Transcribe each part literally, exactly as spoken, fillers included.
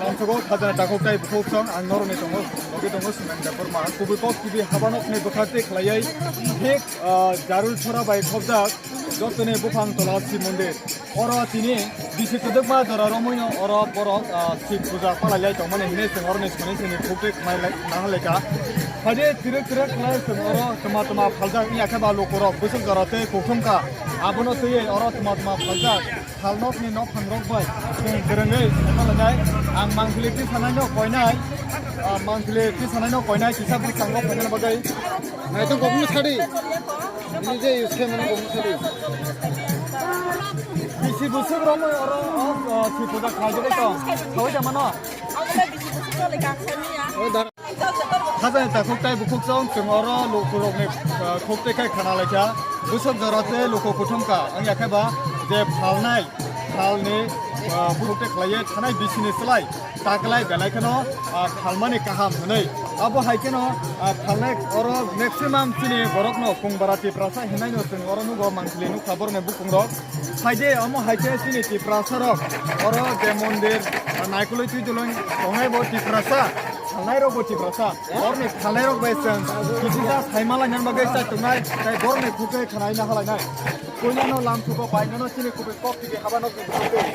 Lamsogo khajani takhuk tei bukhuk song ang noroni tongo, logi tongo Sumendra Burma. Kubui kok T V habanokni bwkhak tei khlaiwi thik, ah, Jarul Sora bai khobjak jotoni buphang tola Shiv Mondir. Oro tini bisi kwdwkma jora romwino oro borok, ah, Shiv puja palailai tongmani hinwi chwng oroni soni sini khuk tei khwnai lai, nang lai kha. Phaidi twrwk twrwk khlai chwng oro tma tma phaljak wngya khe ba lukurok bwswk jora tei kuthum kha. Abono twiwi oro tma tma phaljak. Phalnokni nokhangrok bai chwng kwrwngwi saimalainai. Ang monthly tisanaino koinai, ah, monthly tisanaino koinai kisa bwskango phainani bagwi. Naitong kokno sadi. Nije use khe mano kokno sadi. Bisi bwswk romwi oro, o, o, Shiv puja khlaijagwi tong. Saui da mano? Khajani takhuk tei bukhuk song chwng oro lukurokni, ah, khuk tei khai khana lai kha. Bwswk jora tei luku kuthum kha. Wngya khe ba je phalnai, phalni, ah, bukhuk tei khlaiwi thanai bisini slai taklai belai kheno, ah, phalmani kaham hwnwi. Abo hai kheno, ah, phalnai oro maximum chini borokno Kungbara Tiprasa hinnaino chwng oro nugo, monthly nukha borokni bukungrok. Phaidi omo hai khe chini Tiprasa rok oro je mondir, ah, naikolwi twi dolong tongnai bo Tiprasa, phalnai rok bo Tiprasa. Orni phalnai rok bai chwng kisa saimalainani bagwi chai tongnai, tei borokni khuk tei khwnaina halainai. Puilano lamsugo bainano chini kubui kok tigi habanokni bwkhak tei.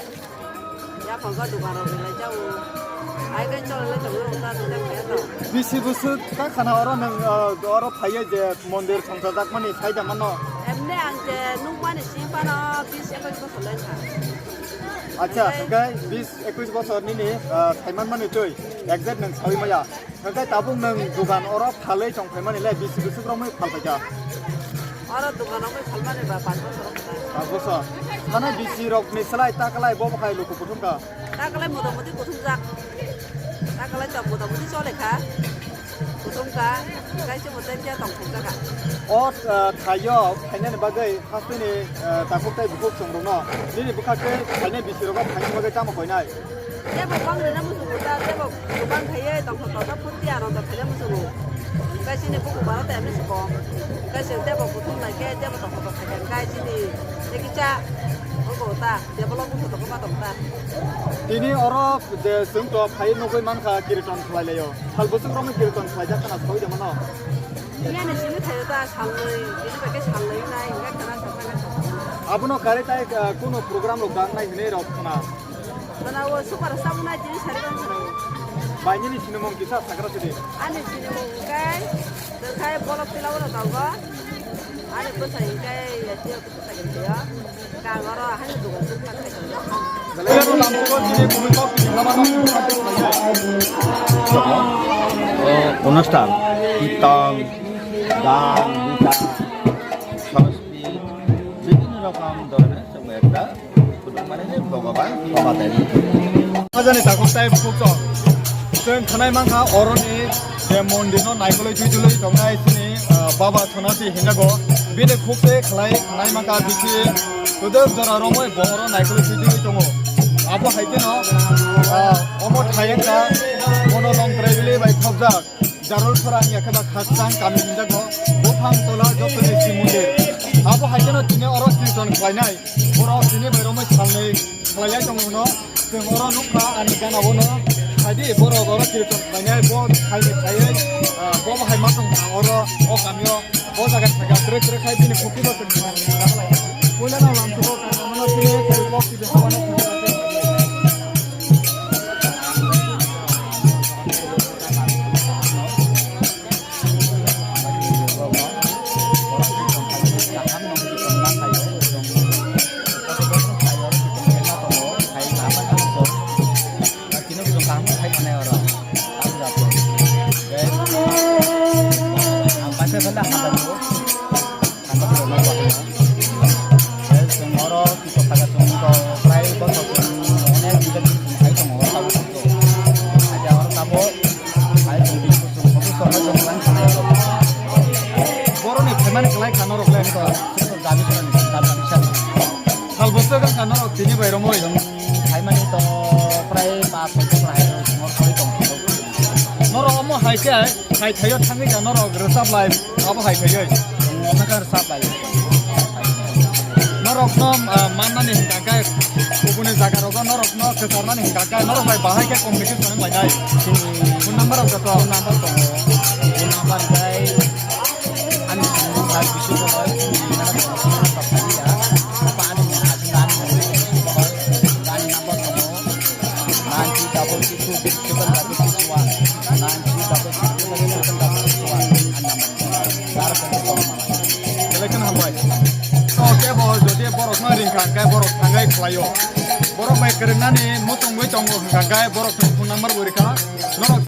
Yaphang khe dukan rok rilai jao. Ai khe chole le tongo rok ta ta kaya to. Bisi bwswk ta khana oro nwng, ah, oro phaiya je mondir songchajakmani saida mano. Emne ang je nukmani simi phano bis ekwis bosor lai kha. Acha, hwnkhe bis ekwis bosor nini, ah, saimanmani twi exact nwng saui maya. Hwnkhe tabuk nwng dukan oro phalwi tong phaimani le bisi bwswk romwi phal phaikha? Oro dukan romwi phalmani ba panch bosor romwi. Panch bosor. Thana bisi rokni slai ta kwlai bo bo hai luku kuthum kha. Ta kwlai motamuti kuthumjak. Ta kwlai to motamuti chole kha. Kuthum kha. Kaisa bo tei tong thumjak kha. O, ah, thaio phainani bagwi hasteni, ah, takhuk tei bukhuk chwng rokno nini bwkhak tei phainai bisi rogo phainani bagwi tamo koinai? Tebo bang rwna muchungo ta, tebo bang khaiye tongthok tongthok phunti ano ta khaina muchungo. Hwnkhe chini buku baro ta emni se kom. Hwnkhe chwng tebo kuthum nai khe tebo tongthok tongthok khaikha. Hwnkhe chini ekisa wngkho ta, develop wngkho tongkho ma tong ta. Tini oro je chwng to phai nugwi mankha kiriton khlai laio. Sal bwswk romwi kiriton khlaijak khna saui de mano. Nini simi thaio ta salnwi, bini bai khe salnwi nai, hwnkhe khna sakna khe sakna. Abono karwi tai, ah, kunu program rok dangnai hinwi rok khna. Mana o super sabunai tini sari bang khna. Bai nini sinimung kisa sakra sidi. Ani sinimung hwnkhe, hwnkhe bolok tila oro tongo. Ani bwsai hwnkhe yatio. Belai kheno lamsogo chini kubui kok tini habanokni bwkhak tei khlaiwi. O onusthan, kirtan, gan, gita, sanskrit, bibhinno rokom dhoroner chwng ekta khulumani Bhogoban Baba Devi. Hajani takhuk tei bukhuk chwng thanai mankha oroni je mondirno naikolwi twi twi tongnai chini, ah, Baba Sonasi hinjago. Bini khuk tei khlai khnai mankha bisi kwdwk jora romwi bo oro naikolwi twi twi tongo. Abo hai kheno, ah, omo thai wngkha bono long traibili bai khobjak. Jarol Sora wngya khe ba Khasang kami hinjago. Buphang tola jotoni Shiv Mondir. Abo hai kheno tini oro kirtan khlainai. Borok tini bai romwi salnwi khlailai tongo hwno. Chwng oro nukha ani gana bono. Phaidi borok oro kirtan khlainai bo thaini phaiwi, ah, bo bahai ma tong kha oro o kamio. O jaga thangkha kwrwi kwrwi khai bini khukti bo chwng nang nang lai. Puila no lamsugo kha mano tini kok tini habano. Ang paisa sanda hambai mo. Ang paisa sanda hambai mo. Chwng oro kisa saka chwng to prai bosor chwng onek biga chwng hai tongo, tabuk chwng to. Aja oro tabuk hai chwng twi chwng photo chwng hai chwng lang sanai oro. Boroni phaimani kwlai kha norok le to. Chwng to dabi kwlai ni dabi bisa. Sal bwswk wng kha norok tini bai romwi. Phaimani to prai paanch chhai bosor hai rok chwng oro thangwi tong. Norok omo hai khe hai thaio thangwi kha norok rwchap lai abo hai thaioi. Chwng omo khe rwchap lai. Norokno, ah, mannani hwnkha khe, kubuni jaga rogo norokno kwcharnani hwnkha khe, norok bai bahai khe communicate tongo lainai. Phone number rok joto. Phone number tongo. Phone number bai ani phone number bisingo bai phone number tongo, phone number tongo ya. Apa ani phone number tongo. Nine three double six two six seven double six one. Nine three double six two six seven double six one. Ani number. Dar khe tong ma. Belai kheno hambai. To kebo jodi borok no ringkha, hwnkhe borok thangai khlaio. Borok bai kwrwngnani muchungwi tongo hwnkha, hwnkhe borok ni phone number bo rikha. Norok